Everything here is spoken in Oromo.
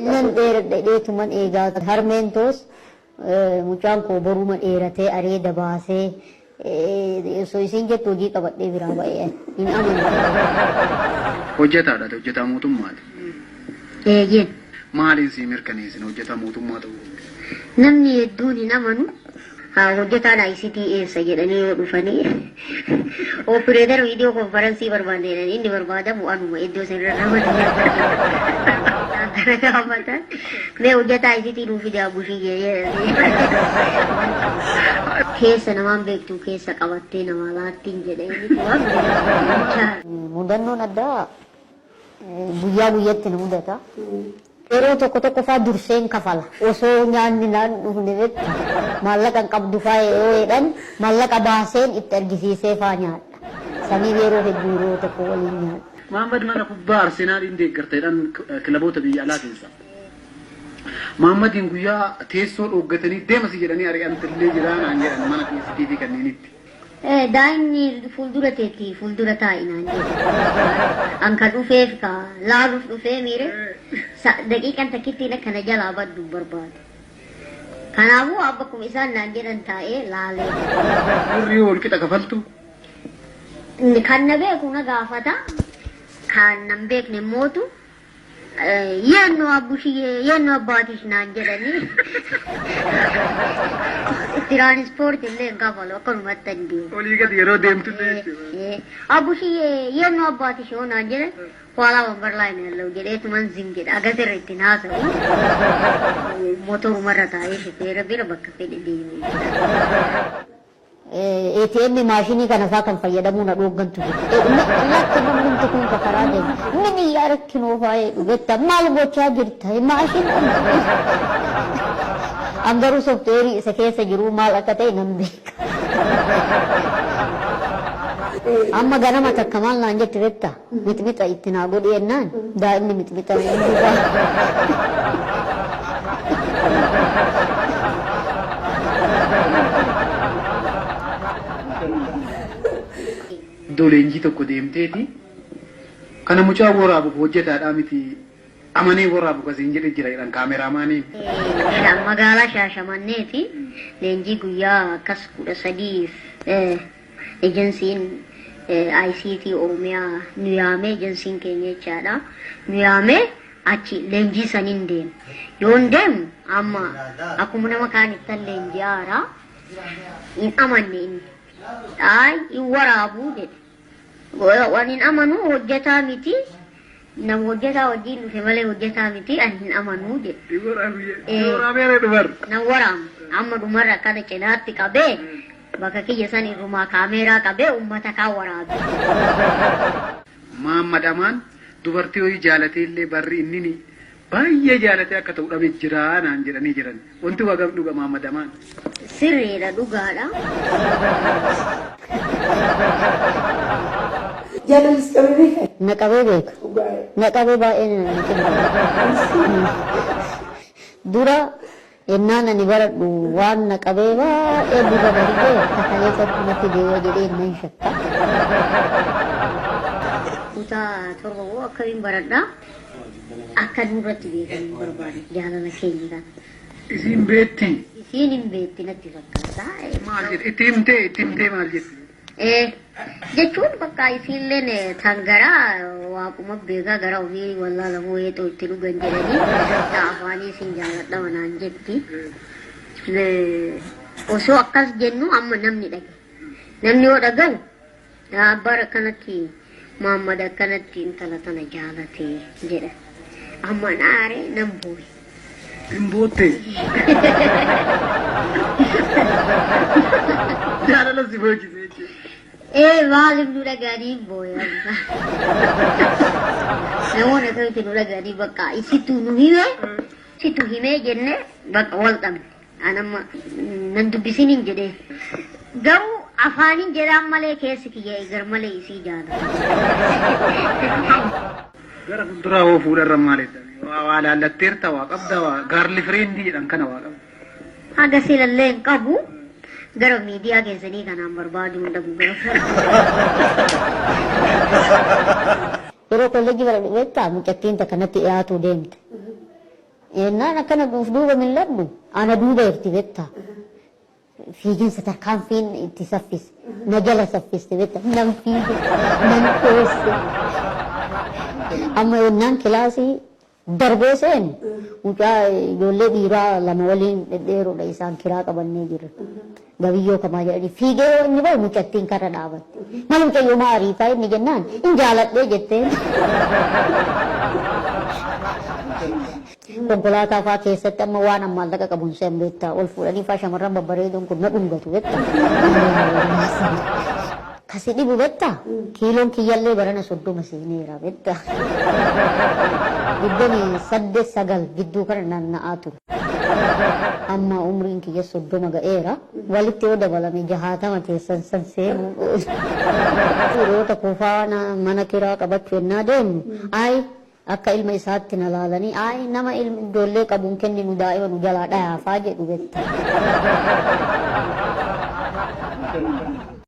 Nan dheeradha jedheetuman eegaa harmeen toos mucaan koo boruma dheeratee areeda baasee osoo isiin jettu hojii qabadhee biraa ba'e ani. Hin amanu ture. Hojjetaadha ati hojjetaa mootummaati. Eeyyeen. Maaliin sii mirkaneessina hojjetaa mootummaa ta'uu kee? Namni hedduun hin amanu. Haa hojjetaan ICT eessa jedhanii yoo dhufanii operator viidiyoo konfaransii barbaanna jedhanii inni barbaadamu anuma iddoo sanirra ramadamee kana gaafatan mee hojjetaa ICT nuu fide abushii jedhanii keessa namaan beektu keessa qabattee namaa laattiin jedhe inni waan beeku. Mudannoon addaa guyyaa guyyatti na mudata. Yeroo tokko tokko faa durseen kafala. Osoo nyaanni naan dhufne beekta maallaqa hin qabdu faa yoo jedhan maallaqa baaseen itti argisiisee faa nyaadha. Saniif yeroo hedduu hiriyoota koo waliin nyaadha. Mahaammad mana kubbaa Arsenaaliin deeggarta jedhan kilaboota biyya alaa keessaa. Mahaammadiin guyyaa teessoo dhooggatanii deema si jedhanii ari'antillee jira naan jedhan mana DSTV kanneenitti. Daa'imni fuuldura teetti fuuldura taa'i naan jedhe. An ka dhufeef ka laaluuf dhufee miire daqiiqan takkittiin akka na jalaa baddu hin barbaadu. Kanaafuu bakkuma isaan naan jedhan taa'ee laalee. Birrii wal qixa kafaltu. Kan na beeku na gaafata. Kan na hin beekne immootu Yeennu abbushiyee yeennu abbaatish naan jedhanii tiraanispoorti illee hin kafalu akkanumatti hin deemu. Olii gadi yeroo deemtu illee jechuudha. Abbushiyee yeennu abbaatish yoo naan jedhan ኋላ ወንበር ላይ ነው ያለው jedheetuman zim jedha agas irra ittiin haasa'u motorumarra taa'ee shufeera bira bakka fedhe deemu. ATM maashinii kana faa kan fayyadamuu na dhooggantu jiru. Lakki namnumti kun ka karaa deemu. Min iyyaa rakkinoo faayee dhugetta maal gochaa jirta maashina. An garuu sooftiweerii isa keessa jiru maal akka ta'e nan beeka. Amma ganama takka maal naan jette beektaa? Mixmixa itti naa godhi jennaan daa'imni mixmixa hin dhugaa. Iddoo leenjii tokko deemteeti kana mucaa waraabuuf hojjetaadhaa miti amanee waraabu kasiin jedhe jira jedhan kaameraamaaniin. Magaalaa Shaashamanneeti leenjii guyyaa akkas 13f Ejensiin ICT Oromiyaa nu yaamee ejensiin keenya jechaadha. Nu yaamee achi leenjii saniin deeme. Yoon deemu amma akkuma nama kaanittan leenjii haaraa hin amanne inni. Ayi hin waraabuu jedhe. Waan hin amanu hojjetaa miti. Nama hojjetaa wajjin dhufe malee hojjetaa miti ani hin amanuu jedhe. Waraabeera dhumar. Nan waraamu. Amma dhumarra akkana cinaatti qabee bakka kiyya san irrumaa kaameeraa qabee uummata kaan waraabe. Maammad Amaan dubartii wayii jaalatee illee barri inni baay'ee jaalatee akka ta'u dhabe jira naan jedhanii jiran. Wanti hagam dhuga Maammad Amaan? Sirriidha dhugaadha. Jaalallis qabee beekaa? Na qabee beeka. Dhugaa. Na qabee baay'ee na cinqa. Dura ennaan ani baradhu waan na qabee baay'ee gurra darbe kakaleessatti natti deebi'a jedhee nan shakka. Kutaa 7 hoo akkamiin baradha? Akka nurratti beekan hin barbaadu jaalala keenya kana. Isiin beetti. Isiin hin beetti natti fakkaata. Maal jedhe? Itti himtee itti himtee maal jette? Jechuun bakka isiilleen tan garaa waaquma beekaa gara ofii wallaalamuu heexoo itti dhugan jedhanii ta afaanii isin jaaladha manaan jetti. Osoo akkas jennu amma namni dhagaye. Namni yoo dhagahu abbaan akkanatti Muhammad akkanatti intala tana jaalate jedha. Amma naare nan booye. Hin bootte. Jaalala si boocise jechuudha. Ee maaliif nu dhaga'anii hin booye amma. Namoonni akkamitti nu dhaga'anii bakka isittuu nu hime situ himee jenne bakka wal dhabne. An amma nan dubbisiniin jedhee. Garuu afaaniin jedhaan malee keessi kiyya gar malee isii jaalata. Gara fuulduraa hoo fuudharra maal edda? Waa waa laallatteerta waa qabda waa gaarli fireendii jedhan kana waa qabda. Haga silallee hin qabu. Gara miidiyaa keessanii kanaan barbaaduu hin dhabu gara Yeroo kolleejjii baradhu beektaa mucattiin takka natti dhiyaatuu deemte. Yennaan akkana uf duuba mil'adhu ana duuba jirti beektaa. Fiiginsa tarkaanfiin itti saffise. Na jala saffiste beektaa. Nan fiige, nan dhoesse. Amma yennaan kilaasii darbee seenu mucaa ijoollee dhiiraa lama waliin dhedheeroodha isaan kiraa qabannee jirra. Gabiyyoo kamaa jedhanii fiigee yoo inni bahu mucattiin karra dhaabatte. Maal mucayyoo maa ariitaa inni jennaan hin jaaladhee jetteen. Konkolaataa faa keessatti amma waan an maallaqa qabu hin se'an beektaa. Ol fuudhanii faa shamarran babbareedoon kun na dhungatu beektaa. Kasi dhibu beektaa kiiloon kiyyallee barana 30 seeneera beektaa. 28 9 gidduu kana naanna'aa ture. Amma umriin kiyya 30 ga'eera. Walitti yoo dabalame 60 keessan san seenuu oolu. Hiriyoota koo faana mana kiraa qabachuu ennaa deemnu, ayi akka ilma isaatti na laalanii, ayi nama ijoollee qabu hin kenninu daa'ima nu jalaa dhayaa faa jedhu beekta.